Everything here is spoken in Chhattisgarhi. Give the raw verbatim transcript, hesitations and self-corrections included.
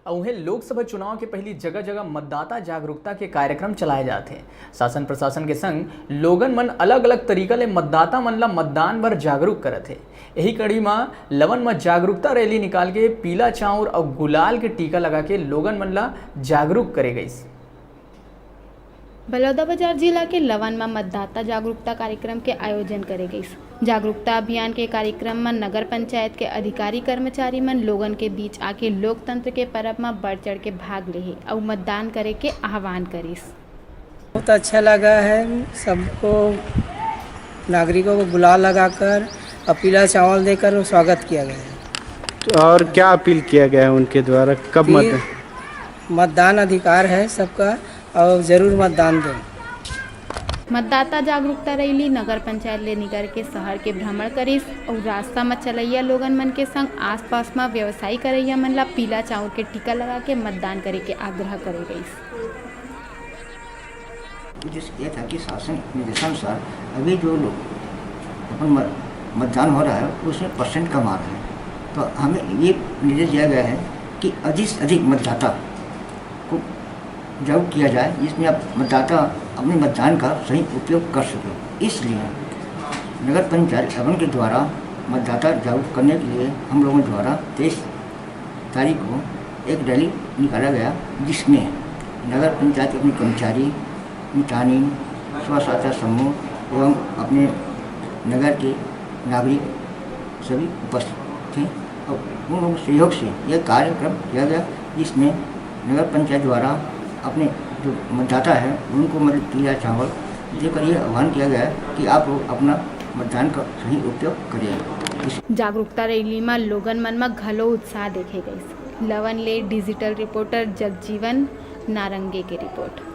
अउ उहें, लोकसभा चुनाव के पहिली जगह-जगह मतदाता जागरूकता के कार्यक्रम चलाए जात हे। शासन प्रशासन के संग लोगन मन अलग-अलग तरीका ले मतदाता मन ला मतदान बर जागरूक करत हे। एही कड़ी म लवन म जागरूकता रैली निकाल के पीला चाउर अउ गुलाल के टीका लगा के लोगन मन ला जागरूक करे गइस। बलौदाबाजार जिला के लवन म मतदाता जागरूकता कार्यक्रम के आयोजन करे गइस। जागरूकता अभियान के कार्यक्रम म नगर पंचायत के अधिकारी कर्मचारी मन लोगन के बीच आके लोकतंत्र के परब म बढ़ चढ़ के भाग लेहे अउ मतदान करे के आह्वान करिस। बहुत अच्छा लगा है, सबको, नागरिकों को गुलाल लगाकर और पीला चावल देकर वो स्वागत किया गया है। तो और क्या अपील किया गया है उनके द्वारा, कब कि मत मतदान अधिकार है सबका और जरूर मतदान दें। मतदाता जागरूकता रैली नगर पंचायत ले निकर के शहर के भ्रमण करिस अउ रास्ता म चलइया लोगन मन के संग आसपास म व्यवसाय करइया मन ला पीला चाउर के टीका लगा के मतदान करे के आग्रह करे गइस। उद्देश्य यह था कि शासन निर्देशानुसार अभी जो लोग अपन म- मतदान हो रहा है, उसमें परसेंट कम आ रहा है। तो हमें ये निर्देश दिया गया है कि अधिक से अधिक मतदाता को जागरूक किया जाए, जिसमें अब मतदाता अपने मतदान का सही उपयोग कर सके। इसलिए नगर पंचायत लवन के द्वारा मतदाता जागरूक करने के लिए हम लोगों द्वारा तेईस तारीख को एक रैली निकाला गया, जिसमें नगर पंचायत के अपने कर्मचारी, मितानिन, स्व सहायता समूह एवं अपने नगर के नागरिक सभी उपस्थित थे और उन लोगों के सहयोग से यह कार्यक्रम किया गया, जिसमें नगर पंचायत द्वारा अपने जो मतदाता है, उनको मतलब पीला चावल देकर यह आह्वान किया गया कि आप लोग अपना मतदान का सही उपयोग करें। इस जागरूकता रैली म लोगन मन म घलो उत्साह देखे गइस। लवन ले डिजिटल रिपोर्टर जगजीवन नारंगे के रिपोर्ट।